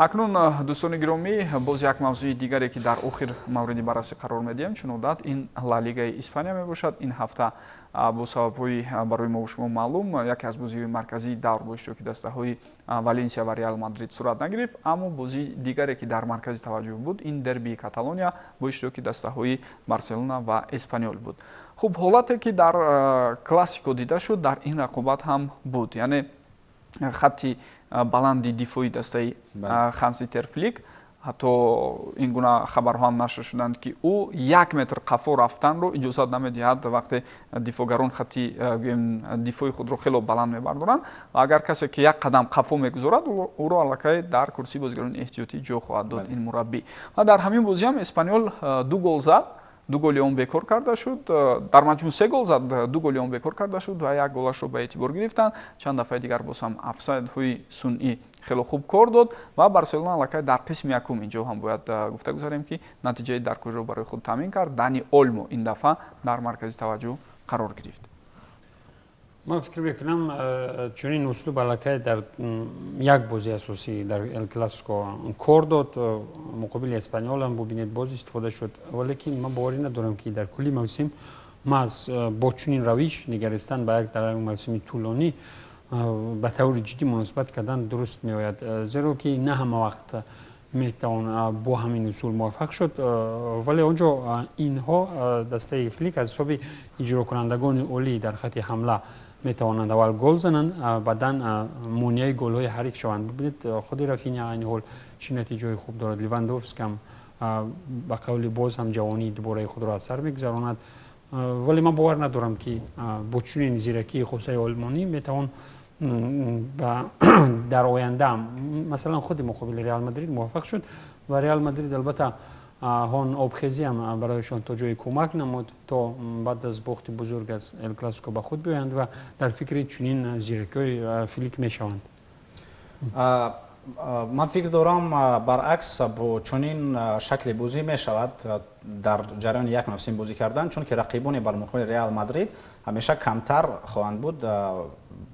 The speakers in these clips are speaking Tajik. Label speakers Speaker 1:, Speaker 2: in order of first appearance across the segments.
Speaker 1: Акнун, дӯстони гиромӣ, боз як мавзӯи дигаре, ки дар охир мавриди баррасӣ қарор медиҳем, чун одат, ин Ла Лигаи Испания мебошад. Ин ҳафта бо сабабҳои барои мо шумо маълум яке аз бозиҳои марказии давр бо иштироки дастаҳои Валенсия ва Реал Мадрид сурат нагирифт, аммо бозии дигаре, ки дар маркази таваҷҷӯҳ буд, ин дербии Каталония бо иштироки дастаҳои Барселона ва Эспаньол буд. Хуб, ҳолате, ки дар Классико дида шуд, дар ин рақобат ҳам буд, яъне хатти баланди дифои дастаи Ханси Дитер Флик. Ҳатто ин гуна хабарҳо ҳам нашр шуданд, ки ӯ 1 метр қафо рафтанро иҷозат намедиҳад, вақте дифогарон хатти, гӯем, дифои худро хело баланд мебардоранд ва агар касе ки як қадам қафо мегузорад, ӯро аллакай дар курсии бозигарони эҳтиётӣ ҷо хоҳад дод ин мураббӣ. Ва дар ҳамин бозӣ ҳам Эспаньол ду гол зад, ду голи он бекор карда шуд. Дар маҷмӯъ се гол зад, ду голи он бекор карда шуд ва як голашро ба эътибор гирифтанд. Чанд дафъаи дигар боз ҳам офсайдҳои сунъӣ хело хуб кор дод ва Барселона аллакай дар қисми якум, инҷо ҳам бояд гуфта гузарем, ки натиҷаи даркориро барои худ таъмин кард. Дани Олмо ин дафъа дар маркази таваҷҷӯҳ қарор гирифт.
Speaker 2: Ман фикр мекунам, чунин услуб аллакай дар як бозии асосӣ, дар Эл Классико, кор дод. Муқобили Эспаньол ҳам, бубинед, боз истифода шуд, валекин ман боварӣ надорам, ки дар кулли мавсим маҳз бо чунин равиш нигаристан ба як дар мавсими тӯлонӣ ба таври ҷиддӣ муносибат кардан дуруст меояд, зеро ки на ҳама вақт метавон бо ҳамин усул муваффақ шуд. Вале он ҷо инҳо, дастаи Флик, аз ҳисоби иҷрокунандагони олӣ дар хати ҳамла метавонанд аввал гол зананд, баъдан монеаи голҳои ҳариф шаванд. Бибинед, худи Рафиня айни ҳол чӣ натиҷаҳои хуб дорад, Левандовски ҳам, ба қавли, боз ҳам ҷавонии дубораи худро аз сар мегузаронад. Вале ман бовар надорам, ки бо чунин зиракии хосаи олмонӣ метавон дар оянда, масалан, худи муқобили Реал Мадрид муваффақ шуд. Ва Реал Мадрид, албатта, ҳон обхезӣ ҳам барояшон то ҷое кӯмак намуд, то баъд аз бохти бузург аз Эл Классико ба худ биёянд ва дар фикри чунин зиракиҳои Флик мешаванд.
Speaker 3: Ман фикр дорам, баръакс, бо чунин шакли бозӣ мешавад дар ҷараёни як мавсим бозӣ кардан, чунки рақибони бар муқобили Реал Мадрид ҳамеша камтар хоҳанд буд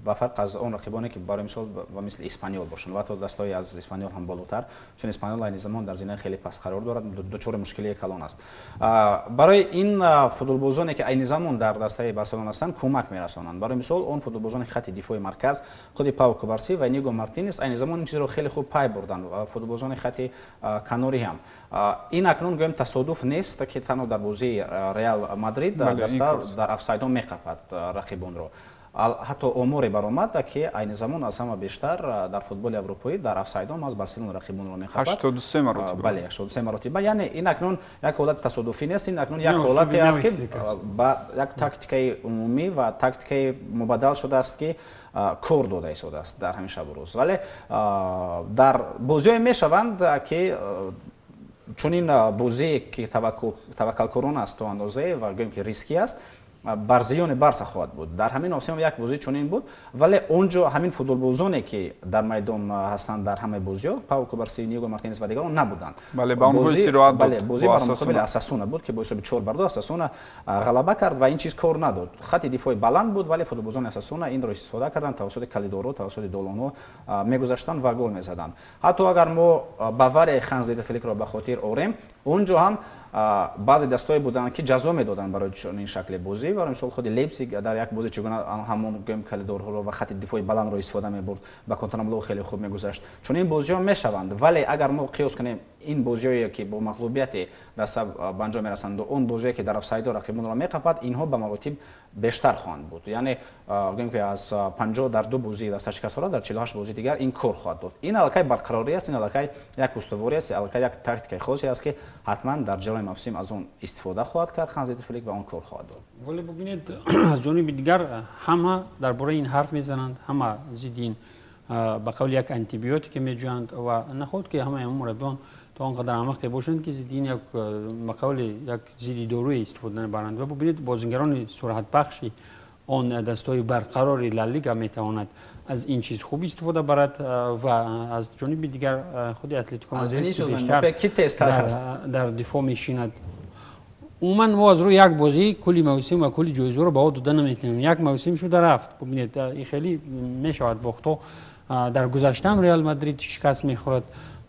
Speaker 3: ба фарқ аз он рақибоне, ки, барои мисол, ба мисли Испаньол бошанд ва ҳатто дастаҳои аз Испаньол ҳам болотар, чун Испаньол айни замон дар зинаи хеле паст қарор дорад, дучори мушкилии калон аст. Барои ин футболбозоне, ки айни замон дар дастаи Барселона ҳастанд, кӯмак мерасонанд. Барои мисол, он футболбозони хати дифои марказ, худи Пау Кубарси ва Иниго Мартинес, айни замон ин чизро хеле хуб пай бурданд. Футболбозони хати канорӣ ҳам. Ин акнун, гӯем, тасодуф нест, ки танҳо дар бозии Реал Мадрид даста дар офсайдҳо меқапад рақибонро. Ҳатто оморе баромад, ки айни замон аз ҳама бештар дар футболи аврупоӣ дар офсайдҳо аз Барселона рақибонро меқапад.
Speaker 1: 83 маротиба.
Speaker 3: Бале, 83 маротиба. Яъне ин акнун як ҳолати тасодуфӣ нест, ин акнун як ҳолате аст, ки ба як тактикаи умумӣ ва тактикаи мубаддал шудааст, ки кор дода истодааст дар ҳамин шабу рӯз. Вале дар бозиҳое мешаванд, ки чунин бозие, ки таваккалкорона аст то андозае ва, гӯем, ки рискӣ аст, бар зиёни Барса хоҳад буд. Дар ҳамин мавсим як бозӣ чунин буд, вале он ҷо ҳамин футболбозоне, ки дар майдон ҳастанд дар ҳамаи бозиҳо, Пау Кубарси, Иниго Мартинес ва дигарон, набуданд.
Speaker 1: Бале, ба онҳо истироҳат.
Speaker 3: Бале, бозӣ бар муқобили Осасуна буд, ки бо ҳисоби 4-2 Осасуна ғалаба кард ва ин чиз кор надод. Хати дифои баланд буд, вале футболбозони Осасуна инро истифода карданд, тавассути калидорҳо, тавассути долонҳо мегузаштанд ва гол мезаданд. Ҳатто агар мо Баварияи Ханс Дитер Фликро ба хотир орем, он ҷо ҳам баъзе дастое буданд, ки ҷазо медоданд барои чунин шакли бозӣ. Барои мисол, худи Лейпсиг дар як бозӣ чӣ гуна ҳамон, гӯем, калидорҳоро ва хати дифои баландро истифода мебурд, ба контрҳамлаҳо хеле хуб мегузашт. Чунин бозиҳо мешаванд, вале агар мо қиёс кунем ин бозиҳое, ки бо мағлубияти даста ба анҷом мерасанд, он бозиҳое, ки дар офсайдо рақибонро меқапад, инҳо ба маротиб бештар хоҳанд буд. Яъне, гӯем, ки аз 50 дар ду бозӣ даста шикаст хӯрад, дар 48 бозии дигар ин кор хоҳад дод. Ин аллакай барқарорӣ аст, ин аллакай як устуворӣ аст, аллакай як тактикаи хосе аст, ки ҳатман дар ҷараёни мавсим аз он истифода хоҳад кард Ханс Дитер Флик ва он кор хоҳад дод.
Speaker 2: Вале бубинед, аз ҷониби дигар ҳама дар бораи ин ҳарф мезананд, ҳама зидди ин, ба қавли, як антибиотике меҷӯянд. Ва нахоҳад, ки ҳамаи мураббиён то он қадар аҳмақе бошанд, ки зидди ин як, ба қавли, як зидди доруе истифода набаранд. Ва бубинед, бозингарони суръатбахши он дастҳои барқарори Ла Лига метавонад аз ин чиз хуб истифода барад. Ва аз ҷониби дигар худи Атлетико дар дифоъ мешинад. Умуман, мо аз рӯи як бозӣ кулли мавсим ва кулли ҷоизаро ба ӯ дода наметавонем. Як мавсим шуда рафт. Бубинед, ин хеле мешавад, бохтҳо дар гузаштаам Реал Мадрид шикаст мехӯрад.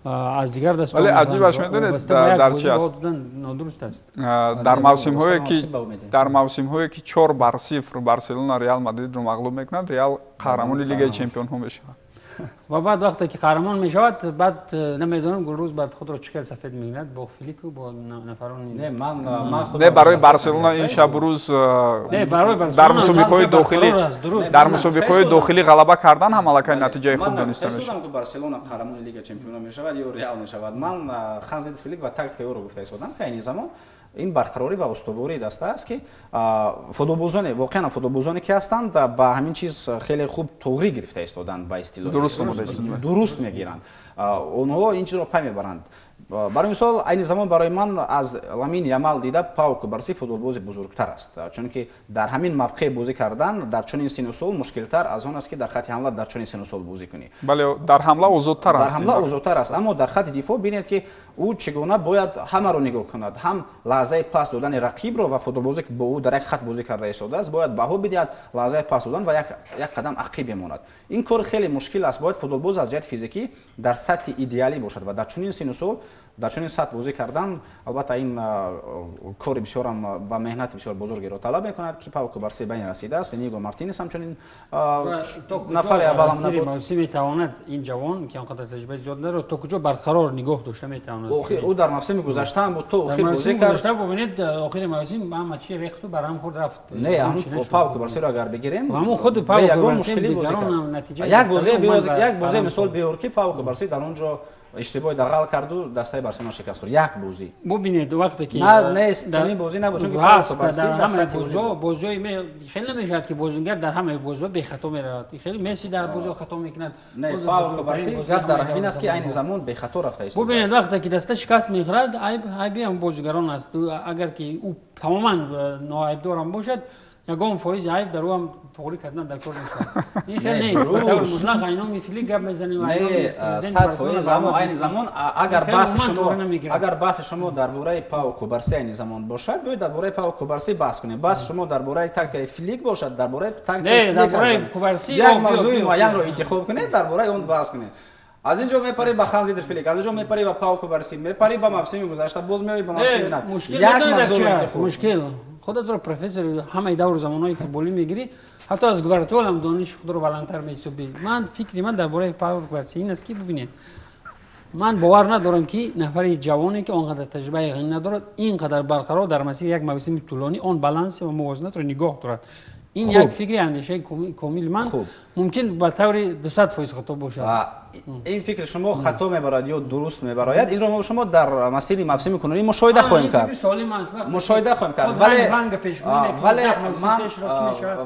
Speaker 2: Аз дигар даст.
Speaker 1: Вале аҷибаш медонед дар чи аст?
Speaker 2: Нодуруст аст.
Speaker 1: Дар мавсимҳое ки 4-0 Барселона Реал Мадридро мағлуб мекунад, Реал қаҳрамони Лигаи чемпионҳо мешавад.
Speaker 2: Ва баъд вақте ки қаҳрамон мешавад, баъд намедонам, Гулрӯз баъд худро чӣ хел сафед мегирад бо Флику, бо нафарони.
Speaker 3: Не, ман
Speaker 1: Не, барои Барселона ин шабу рӯз дар мусобиқаҳои дохилӣ ғалаба кардан ҳам аллакай натиҷаи хуб дониста
Speaker 3: мешавад. Ки Барселона қаҳрамони Лига чемпионо мешавад ё Реал мешавад, ман Ханс Флик ва тактикаи ӯро гуфта истодам, ки айни замон ин барқарорӣ ва устувории даста аст, ки футболбозоне, воқеан футболбозоне ки ҳастанд, ба ҳамин чиз хеле хуб туғрӣ гирифта истоданд, ба истилоҳ дуруст мегиранд. Онҳо ин чизро пай мебаранд. Барои мисол, айни замон барои ман аз Ламин Ямал дида Пау Кубарси футболбози бузургтар аст, чунки дар ҳамин мавқеъ бозӣ кардан дар чунин сину сол мушкилтар аз он аст, ки дар хати ҳамла дар чунин сину сол бозӣ кунӣ.
Speaker 1: Бале, дар ҳамла озодтар
Speaker 3: аст. Дар ҳамла озодтар аст, аммо дар хати дифоъ бинед, ки ӯ чӣ гуна бояд ҳамаро нигоҳ кунад, ҳам лаҳзаи пас додани рақибро ва футболбозе, ки бо ӯ дар як хат бозӣ карда истодааст, бояд баҳо бидиҳад лаҳзаи пас додан ва як қадам ақиб бемонад. Ин кор хеле мушкил аст. Бояд футболбоз аз ҷиҳати физикӣ дар сатҳи идеалӣ бошад ва дар чунин сину сол, дар чунин сатҳ бозӣ кардан, албатта, ин кори бисёрам ва меҳнати бисёр бузургеро талаб мекунад, ки Пау Кубарси ба ин расидааст. Иниго Мартинес ҳамчунин нафари аввалам
Speaker 2: набуд. Мавсим метавонад ин ҷавон, ки он қадар таҷрибаи зиёд надорад, то куҷо барқарор нигоҳ дошта метавонад?
Speaker 3: Ӯ дар мавсими гузашта ҳам буд, то охир бозӣ кард.
Speaker 2: Бубинед, охири мавсим ҳама чи рехту барҳам хӯрд, рафт.
Speaker 3: Не, ҳамун Пау Кубарсиро агар бигирем,
Speaker 2: ҳамун худи Пау
Speaker 3: Кубарси як бозӣ мисол биёр, ки Пау Кубарси дар он ҷо иштибоҳи дағал карду дастаи Барселона шикаст хӯрд. Як бозӣ.
Speaker 2: Бубинед, вақте ки
Speaker 3: Нест, чунин бозӣ набуд, чунки
Speaker 2: дар ҳамаи бозиҳо, бозиҳои хеле намешавад, ки бозингар дар ҳамаи бозиҳо бехато меравад. Хеле Месси дар бозиҳо хато мекунад.
Speaker 3: Не, Пау Кубарси, гап дар ҳамин аст, ки айни замон бехато рафта
Speaker 2: истодааст. Бубинед, вақте ки даста шикаст мехӯрад, айб айби ҳам бозигарон аст. Агар ки ӯ тамоман ноайбдорам бошад, ягон фоизи айб дар ӯ ҳам туғрӣ кардан дар кор мешавад. Ин хел нест, ба таври мутлақ айноми Флик гап мезанем.
Speaker 3: 100%. Аммо айни замон агар баҳси шумо дар бораи Пау Кубарси айни замон бошад, биёед дар бораи Пау Кубарси баҳс кунем. Баҳси шумо дар бораи тактикаи Флик бошад, дар бораи
Speaker 2: тактикаи
Speaker 3: Флик. Як мавзӯи муайянро интихоб кунед, дар бораи он баҳс кунед. Аз ин ҷо мепарӣ ба Ханс Дитер Флик, аз ин ҷо мепарӣ ба Пау Кубарси, мепарӣ ба мавсими гузашта, боз меоӣ ба мавсими нав.
Speaker 2: Як мавзӯъ. Мушкил, худатро профессори ҳамаи давру замонҳои футболӣ мегирӣ, ҳатто аз Гвардиолам дониши худро баландтар меҳисобӣ. Ман фикри ман дар бораи Пау Кубарси ин аст, ки, бубинед, ман бовар надорам, ки нафари ҷавоне, ки он қадар таҷрибаи ғанӣ надорад, ин қадар барқарор дар масири як мавсими тӯлонӣ он баланс ва мувозинатро нигоҳ дорад. Ин як фикри андешаи комили ман, мумкин ба таври 200% хато бошад.
Speaker 3: Ин фикри шумо хато мебарад ё дуруст мебарояд, инро мо шумо дар масири мавсими кунунӣ мушоҳида хоҳем кард, мушоҳида хоҳем кард.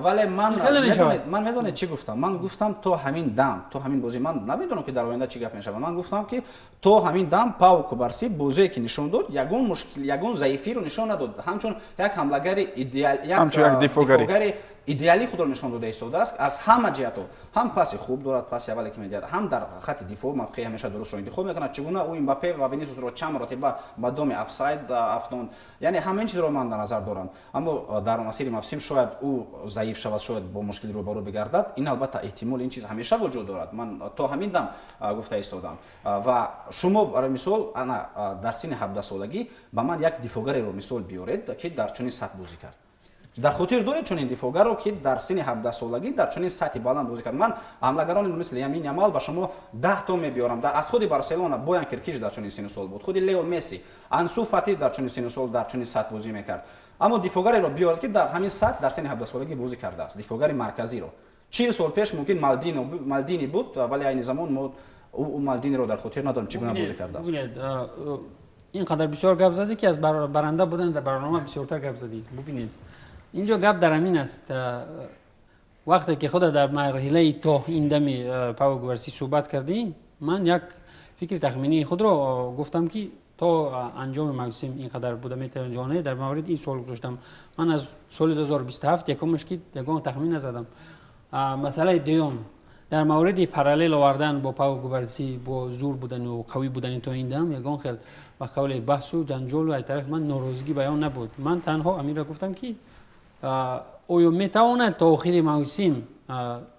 Speaker 3: Вале ман медонед чӣ гуфтам? Ман гуфтам, то ҳамин дам, то ҳамин бозӣ, ман намедонам, ки дар оянда чӣ гап мешавад, ман гуфтам, ки то ҳамин дам Пау Кубарси бозие, ки нишон дод, ягон мушкил, ягон заифиро нишон надод. Ҳамчун як ҳамлагари идеал, як дифоъгари идеалӣ худро нишон дода истодааст аз ҳама ҷиҳатҳо. Ҳам паси хуб дорад, паси аввале, ки медиҳад, ҳам дар хати дифоъ мавқеи ҳамеша дурустро интихоб мекунад. Чӣ гуна ӯ Мбаппе ва Винисиусро чанд маротиба ба доми офсайд афтонд. Яъне ҳамаин чизро ман дар назар дорам. Аммо дар масири мавсим шояд ӯ заиф шавад, шояд бо мушкил рӯбарӯ бигардад. Ин, албатта, эҳтимол, ин чиз ҳамеша вуҷуд дорад. Ман то ҳамин дам гуфта истодам. Ва шумо, барои мисол, ана дар синни 17-солагӣ ба ман як дифоъгареро мисол биёред, ки дар чунин сатҳ бозӣ кард. Дар хотир доред чунин дифоъгарро, ки дар синни 17-солагӣ дар чунин сатҳи баланд бозӣ кард? Ман ҳамлагарони мисли Ямин Ямал ба шумо 10 то мебиёрам. Аз худи Барселона Боян Киркич дар чунин сину сол буд, худи Лео Месси, Ансу Фати дар чунин сину сол, дар чунин сатҳ бозӣ мекард. Аммо дифоъгареро биёред, ки дар ҳамин сатҳ дар синни 17-солагӣ бозӣ кардааст, дифоъгари марказиро. 40 сол пеш мумкин Малдини буд, вале айни замон мо ӯ Малдиниро дар хотир надорем, чӣ гуна бозӣ кардааст.
Speaker 2: Ин қадар бисёр гап задӣ, ки аз баранда будан дар барнома бисёртар гап задӣ. Бубинед, инҷо гап дар ҳамин аст: вақте ки худа дар марҳилаи то ин дами Паво Кубарсӣ суҳбат кардем, ман як фикри тахминии худро гуфтам, ки то анҷоми мавсим ин қадар буда метавонад ё не. Дар мавриди ин суол гузоштам. Ман аз соли 2027 якумаш, ки ягон тахмин назадам. Масъалаи дуюм, дар мавриди параллел овардан бо Паво Кубарсӣ, бо зур будану қавӣ будани то ин дам, ягон хел ба қавли баҳсу ҷанҷолу ай тарафи ман норозигӣ баён набуд. Ман танҳо аминро гуфтам, ки оё метавонад то охири мавсим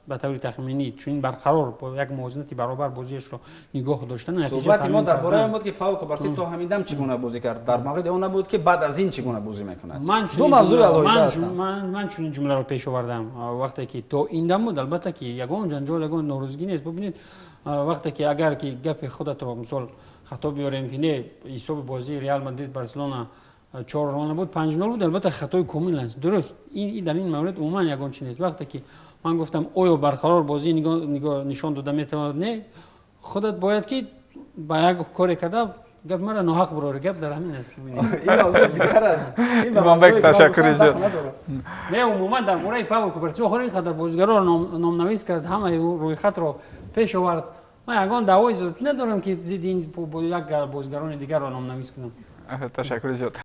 Speaker 2: Ба таври тахминӣ чунин барқарор бо як мувозинати баробар бозиашро нигоҳ доштан.
Speaker 3: Суҳбати мо дар бораи он буд, ки Пау Кубарси то ҳамин дам чӣ гуна бозӣ кард. Дар мавриди он набуд, ки баъд аз ин чӣ гуна бозӣ мекунад. Ду мавзӯи алоҳида ҳастанд.
Speaker 2: Ман чунин ҷумларо пеш овардам. Вақте ки то ин дам буд, албатта ки ягон ҷанҷол, ягон норозигӣ нест. Бубинед, вақте ки агар ки гапи худатро мисол хато биёрем, ки не, ҳисоби бозии Реал Мадрид Барселона 4-0 набуд, 5-0 буд, албатта хатои комил аст. Дуруст, дар ин маврид умуман ягон чи нест. Вақте ки ман гуфтам, оё барқарор бозӣ нишон дода метавонад, не, худат бояд ки ба як коре карда гап мара ноҳақ бурори. Гап дар ҳамин аст.
Speaker 3: Ин мавзӯи дигар аст.
Speaker 1: Имонбек, ташаккури зиёд.
Speaker 2: Не, умуман дар бораи Павел Кубарси охир ин қадар бозигароро номнавис кард, ҳамаи рӯйхатро пеш овард. Ман ягон даъвои зиёд надорам, ки зидди ин як бозигарони дигарро номнавис кунам.
Speaker 1: Ташаккури зиёд.